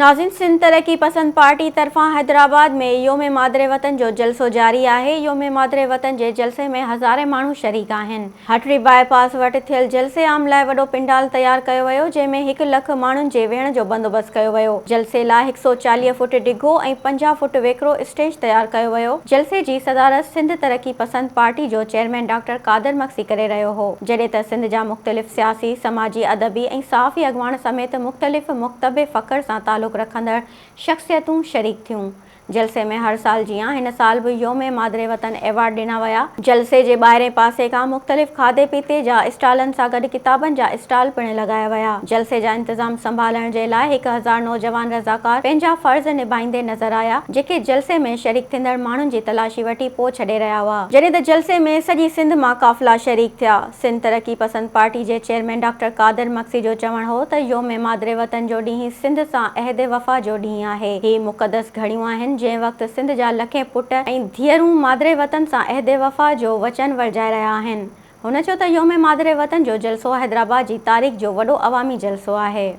ناظرين سنڌ ترقي پسند پارٽي طرفان حيدرآباد ۾ يوم مادر وطن جو جلسو جاري آهي، يوم مادر وطن جي جلسي ۾ هزارين ماڻهو شريڪ آهن. هٽڙي باء پاس وٽ ٿيل جلسي عام لاء وڏو پنڊال تيار ڪيو ويو جنهن ۾ هڪ لک ماڻهن جي ويهڻ جو بندوبست ڪيو ويو. جلسي لاء هڪ سئو 40 فوٽ ڊگهو ۽ 50 فوٽ ويڪرو اسٽيج تيار ڪيو ويو. جلسي جي صدارت سنڌ ترقي پسند پارٽي جو چيئرمين ڊاڪٽر قادر مگسي ڪري رهيو هو. جڏهن ته سنڌ جا مختلف سياسي، سماجي، ادبي ۽ صحافي اڳواڻ سميت مختلف مڪتب فڪر سان تعلق رکندڙ شخصيتون شريڪ ٿيون. جلسي ۾ هر سال جيان هن سال به يوم مادر وطن ايوارڊ ڏنا ويا. جلسي جي ٻاهرين پاسي کان مختلف کاڌي پيتي جا اسٽالن سان گڏ ڪتابن جا اسٽال پڻ لڳايا ويا. جلسي جا انتظام سنڀالڻ جي لاء 1000 نوجوان رضاڪار پنهنجا فرض نڀائيندي نظر آيا، جيڪي جلسي ۾ شريڪ ٿيندڙ ماڻهن جي تلاشي وٺي پوء ڇڏي رهيا هئا. جڏهن ته جلسي ۾ سڄي سنڌ مان قافلا شريڪ ٿيا. سنڌ ترقي پسند پارٽي جي چيئرمين ڊاڪٽر قادر مگسي جو چوڻ هو ته يوم مادر وطن جو ڏينهن سنڌ سان عهد وفا جو ڏينهن آهي، هي مقدس گهڙيون آهن جنهن وقت سنڌ جا لکين پٽ ۽ ڌيئرون مادر وطن سان عهد وفا جو وچن ورجائي رهيا آهن. هن چيو ته يوم مادر وطن جو جلسو حيدرآباد جي تاريخ جو وڏو عوامي جلسو آهي.